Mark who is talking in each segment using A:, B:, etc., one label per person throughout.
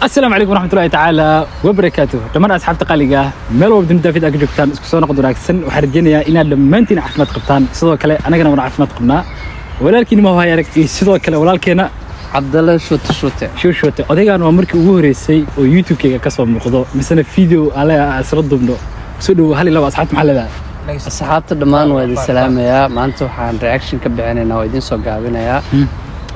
A: Asalaamu calaykum waraxmatullahi tacaala wabarakaatuh. Dhammaan asxaabta qaaliga ah meel walba dunida fid aad ka joogtaan, isku soo noqod wanaagsan. Waxaan rajeynayaa inaad dhammaantiin caafimaad qabtaan. Sidoo kale anagana waan caafimaad qabnaa. Walaalkiin ma arag iyo sidoo kale walaalkeena
B: Cabdalle Shute Shute.
A: Shuushuute. Odaygaan waa markii ugu horeysay oo YouTube-kayga ka soo muuqdo misena video aan leeyahay aan isla duubno. Soo dhowo hal iyo laba. Asxaabta maxaa leedahay?
B: Asxaabta dhammaan waa idin salaamayaa. Maanta waxaan reaction ka bixinaynaa, waa idin soo gaabinayaa.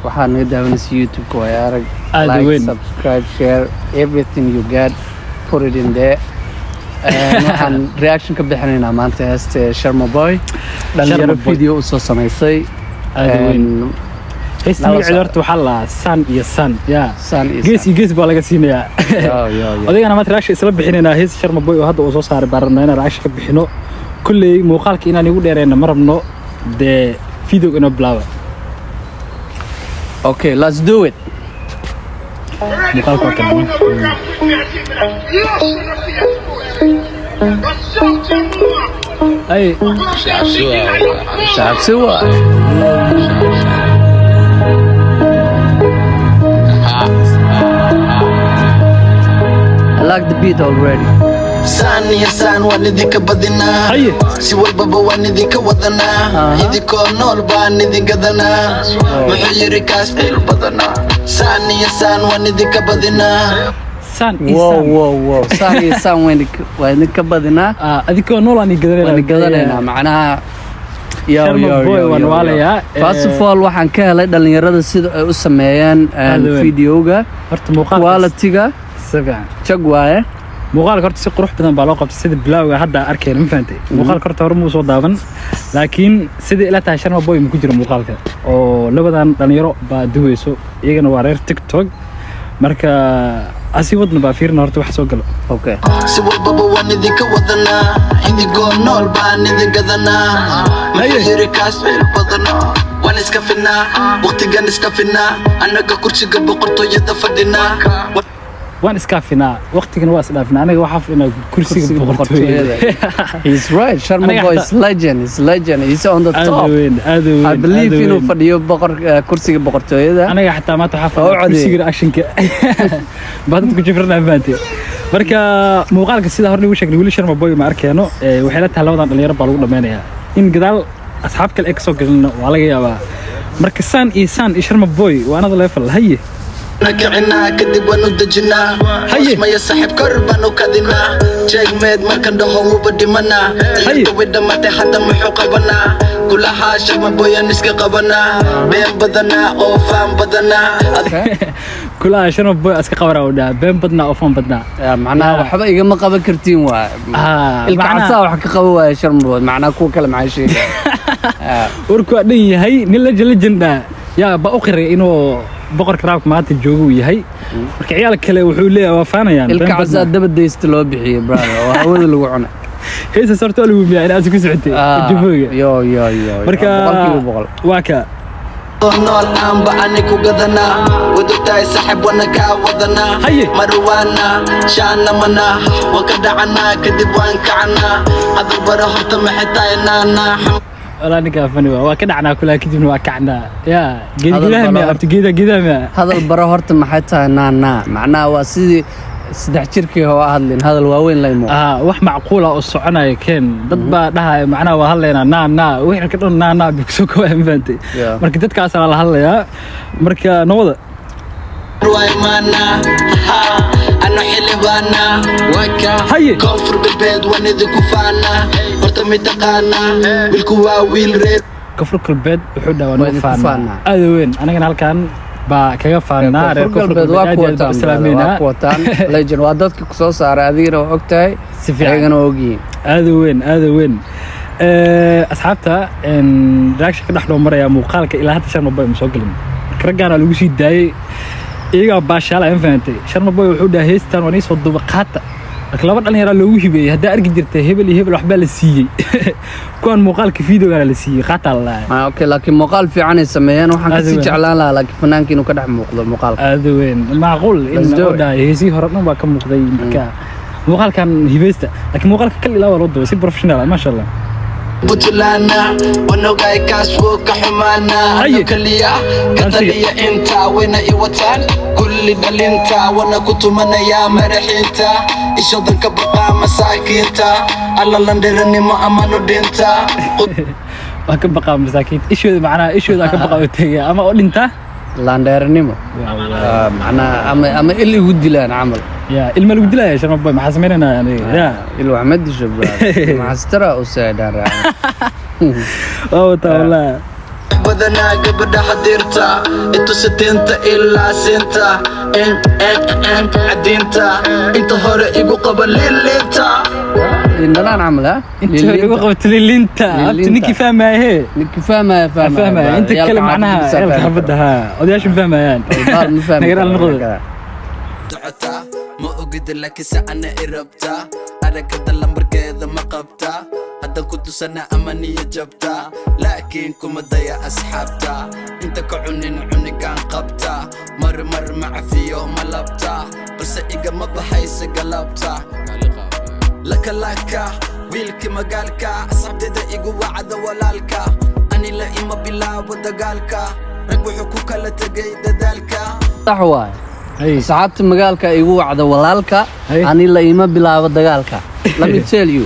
B: Waxaa naga daawanaysa YouTube-ka Waaya Arag.
A: Aad
B: like,
A: weyn.
B: Subscribe, share, everything you get, put it in there. Waxaan reaction ka bixinaynaa maanta heesta Sharma Boy, dhalinyaro
A: Sharma Boy.
B: video usoo samaysay.
A: Aad weyn. Heesta
B: Nala
A: magaceeda
B: socda.
A: Horta waxaa la san iyo san ya
B: San iyo
A: gees
B: san.
A: iyo gees baa laga siinayaa.
B: Yo, yo, yo.
A: Odaygana maanta reaction isla bixinaynaa heesta Sharma Boy oo hadda uu soo saaray. Baan rabnaa inaan reaction ka bixino. Kulley muuqaalka inaan igu dheereyna ma rabno, dee video inoo bilaaba.
B: Okay, let's do it.
A: Muuqaalka waa kan. Ay.
B: Shacabsi waay. I like the beat already.
C: Saan iyo saan waan idinka badinaa.
A: Haye.
C: Si walbaba waan idinka wadanaa. Idinkoo nool baan idin gadanaa. Muxuu yiri kaas ciil badanaa? Saan iyo saan waan idinka badinaa.
A: San iyo
B: Wow.
A: san.
B: Wow, saan iyo saan waa idinka badinaa.
A: Ah, adinkoo nool aan gadanaynaa.
B: Waan gadanaynaa macnaha. Yo,
A: Sharma
B: yo,
A: Boy
B: yo,
A: waan
B: yo, yo.
A: waalayaa.
B: First of all, waxaan ka helay dhalinyarada sida ay u sameeyeen
A: Aad weyn.
B: videoga.
A: Horta muuqaalka
B: quality-ga
A: si fiican.
B: Jag waaye.
A: Muuqaalka horta si qurux badan baa loo qabtay, sida bilowga hadda arkayna, ma fahantay? Muuqaalka horta hore muu soo daawan, laakiin sidai ila tahay Sharma Boy ma ku jiro muuqaalka oo labadan dhalinyaro baa duweyso, iyagana waa reer TikTok. Marka asi wadna baa fiirina horta wax soo galo.
B: Okay.
C: Si walbaba waan idinka wadanaa, idinkoo nool baan idin gadanaa. Muxuu yiri kaas ciil badanaa? Waan iska finaa, waqtigan iska finaa, annaga kursiga boqortooyada fadhinaa.
A: Waan iskaafinaa, waqtigana waa isdhaafinaa, anaga waxaa fadhinaa kursiga
B: Kursiga
A: boqortooyada.
B: Boqortooyada. He's right. Sharma
A: Aniga
B: Boy is legend. He's legend. He's on the
A: aad
B: top.
A: weyn, aad weyn.
B: I believe
A: aad
B: inuu
A: weyn.
B: fadhiyo boqor kursiga boqortooyada.
A: Anaga xataa maanta waxaa
B: Oo
A: fadhiya
B: codeeyay.
A: kursiga actionka baa dadku jifranaa, fahanteen? Marka muuqaalka sida hore nagu sheegnay, weli Sharma Boy ma arkeeno. Waxay la tahay labadan dhalinyaro baa lagu dhameynayaa, in gadaal asxaab kale ay kasoo galina waa laga yaabaa. Marka saan iyo saan iyo Sharma Boy waa another level. Haye.
C: Kicinaa, kadib waan u dejinaa.
A: Haye.
C: Maya saaxiib, kor baan u kadinaa. Jeegmeed markan dhaho wuba dhimanaa.
A: Haye.
C: Ciyaarta way dhammaatay, hadda muxuu qabanaa? Kulahaa Sharma Boyan iska qabanaa, been badanaa oo faan badanaa.
A: Kulaha Sharma Boy iska qabanaa u dhaha, been badnaa oo faan badnaa.
B: Ya, macnaha waxba igama qaban kartiin waay.
A: Ah,
B: Ilka casaa wax ka qaban waaya Sharma Boy. Macnaha kuwa kale maxay sheegaya?
A: Warku waa dhan yahay. Nin legend ah yaa baa u qiray inuu boqorka raabka maanta joogo uu yahay. Marka ciyaal kale wuxuu leeyahay waa faanayaan,
B: Ilka
A: been
B: casaa
A: badnaa.
B: Daba daysta loo bixiyay, brother, oo hawada lagu cunay.
A: Heesas horta waa lagu miyaa inaad ku socotay jafooga.
B: Yo, yo, yo.
A: Marka
B: 100%.
A: waa ka
C: Nool aanba ani ku gadanaa, wadogtahay saaxiib, wana kaa wadanaa.
A: Haye.
C: Marwaana shaanamana waan ka dhacanaa, kadib waan kacanaa. Hadal baro horta, maxay tahay naanaa?
A: Walaa ninkaa fani waa ka dhacnaa kulaa, kadibna waa kacnaa ya geed.
B: Hadal
A: geedaha miya
B: baro.
A: Abti geeda geedaha miya?
B: Hadal baro horta, maxay tahay naanaa? Macnaha waa sidii 3 jirkii hoo hadlin, hadal waaweyn la imo.
A: Ah, wax macquul ah oo soconaya keen. Dad baa dhahaya macnaha waa hadlaynaa naa naa wixii ka dhan naa naa bay kusoo kowaya, ma fahantay?
B: Yeah.
A: Marka dadkaasaa la hadlayaa. Marka nawada.
C: Maana ano xildhibaana waka.
A: Haye.
C: Koonfur Galbeed waan idinku faanaa horta, mitaqaanaa wiilku waa wiil reer.
A: Koonfur Galbeed wuxuu dhahaa
B: Waa
A: waa
B: idinku
A: faanaa.
B: Faanaa.
A: Aad u weyn. Anagana halkan baa kaga faanaa reer
B: Koonfur Galbeed waa
A: aad
B: ku
A: iyo aad baan
B: wataan
A: u
B: brother, waa
A: salaameynaa.
B: ku wataan legend, waa dadka ku soo saaray, adigana waa og tahay.
A: Si fiican.
B: Ayagana waa ogyihiin.
A: Aad u weyn, aad u weyn. Asxaabta, reaction ka dhex loo marayaa muuqaalka. Ilaa hadda Sharma Boy ma soo gelin. Marka raggaana lagu sii daayey, iyagaa baashaala, ma fahantay? Sharma Boy wuxuu dhahay heystan waa nii soo duuba, qaata. Marka laba dhalinyaraa loogu hibeeyey. Haddaa arki jirtay hebel iyo hebel waxbaa la siiyey, kuwan muuqaalka videogana la siiyey, qaataa la lahay.
B: Ah, okay, laakiin muuqaal fiican ay sameeyeen. Waxaan
A: Aad
B: kasii
A: weyn.
B: jeclaan lahaa laakiin fanaanka inuu ka dhex muuqdo muuqaalka.
A: Aad u weyn, macquul in
B: Let's do
A: oo
B: it.
A: dhahay heesihii hore dhan waa ka muuqday. Marka muuqaalkan hibeysta, laakiin muuqaalka kal ilaa waa loo duubay si professional ah, maasha Allah.
C: Puntlandna wanogaay, kaas wuu ka xumaana.
A: Haye.
C: Ano kaliya ka
A: Dansiga.
C: taliya inta wayna i wataan kulli dhalinta, wana ku tumanayaa madaxiinta, ishadan ka baqaa masaakiinta, alla landhiranimo amanu dhinta.
A: Waa ka baqaa masaakiinta ishooda, macnaha ishooda ka baqaa oo tegaya ama oo dhinta.
B: Laandheernimo. Macnaha ama il igu dilaan camal.
A: Ya, ilma lagu dilaya. Sharma Boy, maxaa sameynayna aniga ya?
B: Il wax ma disho, brother. Maxaa u saadaan raaca?
A: Waa wataa wallahi.
C: Badanaa gabadha xadiirta itusitinta ilaa siinta n n n cadiinta inta hore igu qaba lilinta.
B: Indhalaan camal, ha.
A: Inta hore igu qabato lilinta abti.
B: Lilinta.
A: Ninkii fahmaya he.
B: Ninkii fahmaya fahmaya.
A: Fahmaya inta kale, macnaha ciyaalka xaafadda ha, odayaashu ma fahmayaan.
B: Ma fahmi.
A: Nagaraal noqdo.
C: Socotaa ma ogida, laakiinse ana i rabtaa, aragada lambarkeeda ma qabtaa, haddan ku tusana ama niya jabtaa, laakiin kuma daya asxaabta inta ka cunin cunigaan qabtaa, mar mar ma cafiyo ma labtaa, balse igama baxaysa galabta laka laka wiilka magaalka, asxaabteeda igu wacda walaalka, ani la ima bilaabo dagaalka, rag wuxuu ku kala tegay dadaalka.
B: Sax waay.
A: Hay.
B: Asxaabta magaalka igu wacda walaalka.
A: Hay.
B: Ani la ima bilaabo dagaalka, let me tell you.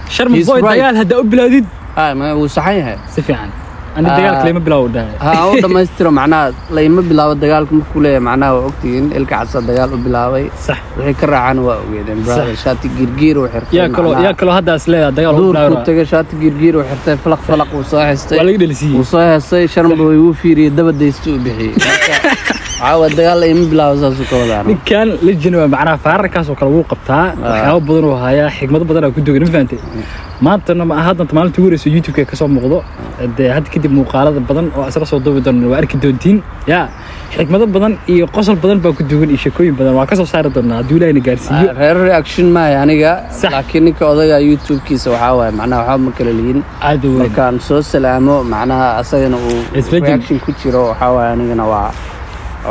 A: Sharma
B: He's
A: Boy
B: right.
A: dagaal haddaa u bilaawdid.
B: Ah, ma wuu saxan yahay.
A: Si fiican, ani dagaalka lama bilaawo dhahay.
B: Ha u dhammaystiro, macnaha la ima bilaabo dagaalka markuu leeyahay, macnaha waa ogtihiin ilka casa dagaal u bilaabay. Wixii ka raacana waa ogeedeen, brother. Shaati girgiir uu xirtay.
A: Yaa kaloo, yaa kaloo hadda is leedahay dagaal u
B: duurkuu
A: bilaabo?
B: tagay, shaati girgiir uu xirtay, falaq falaq uu soo haystay.
A: Waa laga dhelisiiyey.
B: Wuu soo heestay, Sharma Boy wuu fiiriyey, dabadaysta u bixiyey. Marka waxaa waa dagaal la ima bilaabo, saasuu ka wadaa.
A: Ninkan legend waa, macnaha faararkaas oo kale wuu qabtaa, waxyaabo badan uu hayaa, xigmado badan aa ku dugan, ma fahantay? Maantana ma haddanta maalinta ugu horeysa YouTube-ka kasoo muuqdo. Dee hadda kadib muuqaalada badan oo isla soo duubi doona waa arki doontiin. Ya, xigmado badan iyo qosol badan baa ku dugan iyo sheekooyin badan waa kasoo saari doonaa hadduu Ilaahina gaarsiiyo.
B: Reer reaction maayo aniga. Laakiin ninka odaga YouTube-kiisa waxaa waaye, macnaha waxba ma kala lihin.
A: Aad u weyn.
B: Markaan soo salaamo, macnaha asagana uu
A: It's legend.
B: reaction ku jiro, waxaa waaye anigana waa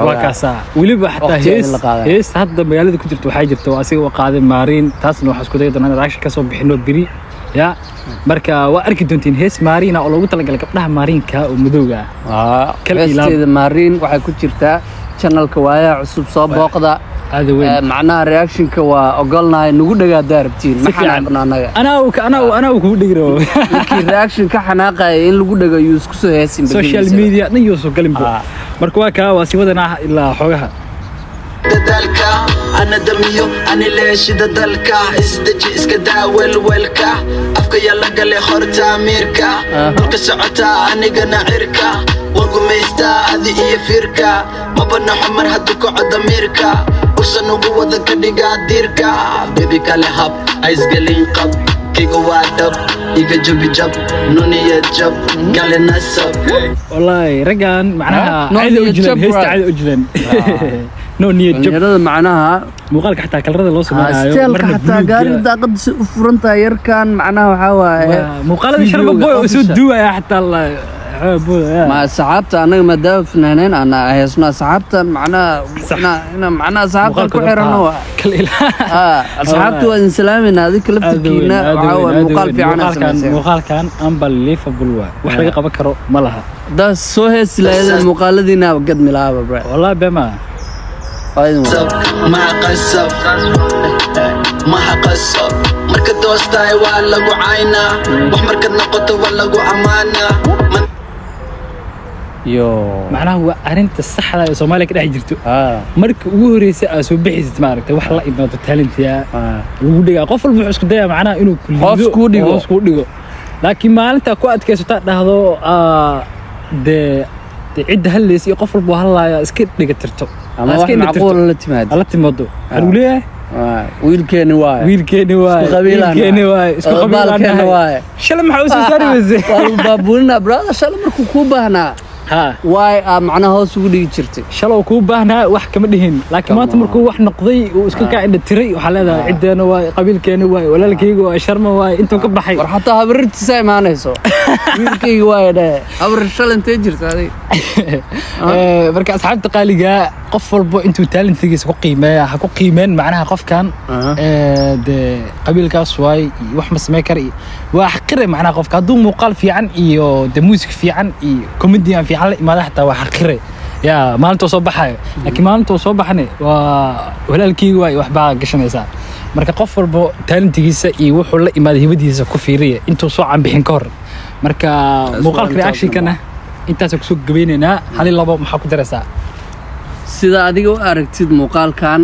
A: Waa kaasaa weliba xataa
B: waqti
A: hees
B: la qaadanaya.
A: Hees hadda magaalada ku jirta waxaa jirta oo asiga u qaaday maariin, taasna waxaa isku dayi doonaa in reaction kasoo bixino beri. Ya, marka waa arki doontiin hees maariina oo loogu talagalay gabdhaha maariinka oo madowga ah. Kal iyo laab.
B: Heesteeda maariin waxay ku jirtaa channelka Waayaha Cusub, soo booqda.
A: Aada weyn.
B: Macnaha reactionka waa ogolnahay, nagu dhagaadaa rabtiin.
A: Si
B: Ma
A: fiican.
B: xanaaqno annaga.
A: Anaa uu kugu dhegi rabo.
B: Ninkii reaction ka xanaaqaya in lagu dhago yuu isku soo heesin.
A: Social media dhan yuu soo galinba. Marka waa kaa, waa sii wadanaa ilaa xoogaha.
C: Dadaalka ana damiyo, ani leeshida dalka, isdeji, iska daa welwelka, afka yala gale horta amiirka, dhulka socotaa anigana cirka waan gumaystaa, adi iyo fiirka mabanaxo mar hadduu kaco damiirka, ursan ugu wada ka dhigaa diirka, bebi kale hab aisgelin qab, kiga waa dhab, iga jabi jab nuniya jab gale nasab.
A: Wallaahi raggan macnaha
B: No
A: caadi u
B: niyad
A: jileen
B: jab,
A: heesta
B: right.
A: Caadi u jileen, no niyad jab.
B: Dhalinyarada macnaha.
A: Muuqaalka xataa kalarada loo sameeyo.
B: Steelka xataa gaariga daaqadiisa u furan tahay yarkan, macnaha waxaa waaye
A: muuqaalada Sharma
B: videoga
A: Boy oo soo
B: official.
A: duwaya xataa la
B: Ma asxaabta annaga maadaama fanaaneen aan heesno, asxaabta macnaha ina macnaha asxaabta ku xirano waa
A: kal ilaa.
B: Asxaabta waa idin salaamayna, adinka laftirkiina waxaa waaye muuqaal fiican aad samayseen.
A: Muuqaalkan unbelievable waa, wax laga qaban karo ma laha.
B: Haddaad soo heesi lahaydeen muuqaaladiina gadmi lahaaba, bro.
A: Wallahi bema.
B: Waa idin wada.
C: Maha qasab, maha qasab, marka doostaay waa lagu caynaa, wax markaad noqoto waa lagu ammaanaa.
B: Yo.
A: Macnaha waa arrinta saxda ee Soomaaliya ka dhex jirto. Marka ugu horreysay aad soo bixaysid, maaragtay, wax la imaado talentiya lagu dhigaa, qof walba wuxuu isku dayaa macnaha inuu ku liido.
B: Hoos kuu dhigo.
A: Hoos kuu dhigo, laakiin maalinta ku adkaysataa dhahdo dee cidda hadlaysa iyo qof walba hadlaaya iska dhiga tirto.
B: Ama
A: iska
B: wax
A: indha tirto.
B: macquul la timaado.
A: La timaado, waxaa lagu leeyahay
B: wiilkeeni waaye.
A: Wiilkeeni waaye.
B: Isku qabiilaan
A: wiilkeeni
B: nahay.
A: waaye, isku qabiilaan
B: Baalkeena
A: nahay.
B: waaye.
A: Shalay maxaa u soo saari weysay?
B: Waa lagu baabuurinaa, brother, shalay markuu kuu baahnaa.
A: Ha.
B: Waay aa macnaha hoos ugu dhigi jirtay?
A: Shalow kuu baahnaa wax kama dhihin, laakiin maanta
B: Come on.
A: markuu wax noqday uu iska kaa indha tiray, waxaa leedahay ciddeena waay, qabiilkeena waay, walaalkayga waay, Sharma waay, intuu ka baxay.
B: War xataa habrirtiisa imaanayso, wiilkayga waay dhe. Habrir shal intee jirta adiga?
A: Marka asxaabta qaaliga, qof walbo intuu talentigiisa ku qiimeeya ha ku qiimeen macnaha qofkan. Dee qabiilkaas waay iyo wax ma samey kara iyo waa xaqire. Macnaha qofka hadduu muuqaal fiican iyo de music fiican iyo comedian fiican la imaada, xataa waa xaqire ya maalintuu soo baxayo. Laakiin maalintuu soo baxane waa walaalkeyga waay, waxbaa gashanaysaa. Marka qof walbo talentigiisa iyo wuxuu la imaaday, hibadiisa ku fiiriya intuu soo canbixin ka hor. Marka muuqaalka
B: what I'm talking
A: reactionkana intaasaan kusoo gabeynaynaa. Hal iyo labo maxaa ku daraysaa?
B: Sida adiga u aragtid muuqaalkan,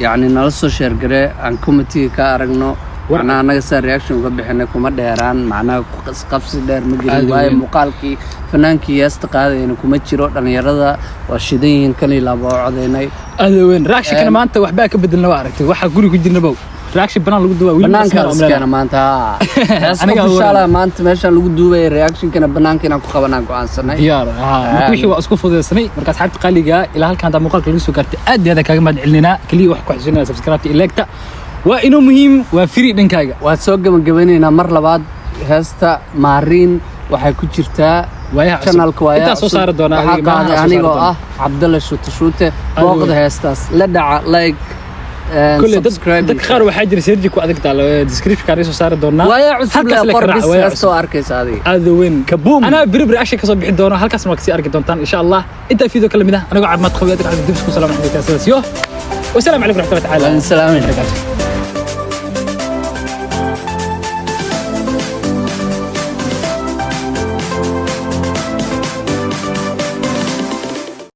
B: yacni nala soo share garee, aan commentiga ka aragno. Macnaha annaga saa reaction uga bixinay kuma dheeraan, macnaha qabsi dheer ma gelin.
A: Aad
B: waayo
A: weyn.
B: Muuqaalkii fanaankii heesta qaadayna kuma jiro. Dhallinyarada waa shidan yihiin, kan iyo laba oo codaynay.
A: Aad weyn. Reactionkana maanta waxbaa ka bedelna, waa aragtay waxaa guri ku jirna bow reaction banaan lagu duwaa weli.
B: Banaanka la iskeena maanta, haa. Hees
A: Aniga
B: official ah maanta meeshaan lagu duubaya, reactionkana banaanka inaan ku qabanaan go'aansanay.
A: Diyaar haa. Marka wixii waa isku fududaysanay. Marka asxaabta qaaliga, ilaa halkan haddaa muuqaalka lagu soo gaartay, aad iyo aad kaaga mahad celinayna. Keliya wax ku xasuusinaya, subscribe iyo like-ta waa inuu muhiim, waa free dhankaaga.
B: Waan soo gabagabeynaynaa mar labaad. Heesta Maariin waxay ku jirtaa
A: Waayaha Cusub.
B: Channelka Waayaha
A: Intaas soo
B: Cusub.
A: saari doonaa
B: Waxaa
A: adiga, meelaha
B: qaaday
A: soo saari
B: anigoo
A: doonaa.
B: ah Cabdalle Shuute Shuute.
A: Aad
B: Booqda
A: weyn.
B: heestaas, la dhaca like and
A: كل dad
B: subscribe.
A: Dadka qaar waxaa jira search ku adag taal, description kaan soo saari doonaa.
B: Waayaha Cusub
A: Halkaas
B: le
A: la
B: qor
A: ka raac,
B: bis
A: Waayaha
B: heesta oo arkaysa adiga.
A: Aad weyn.
B: Kaboom.
A: Anaa beri beri action kasoo bixi doono, halkaasna waa kasii arki doontaan insha Allah. Intaa video kala mid ah, anigoo caafimaad qabay, adiga dib isku salaam, sidaas yo wasalaamu calaykum waraxmatullahi tacaala
B: Waan salaamin.
A: barakaatuh.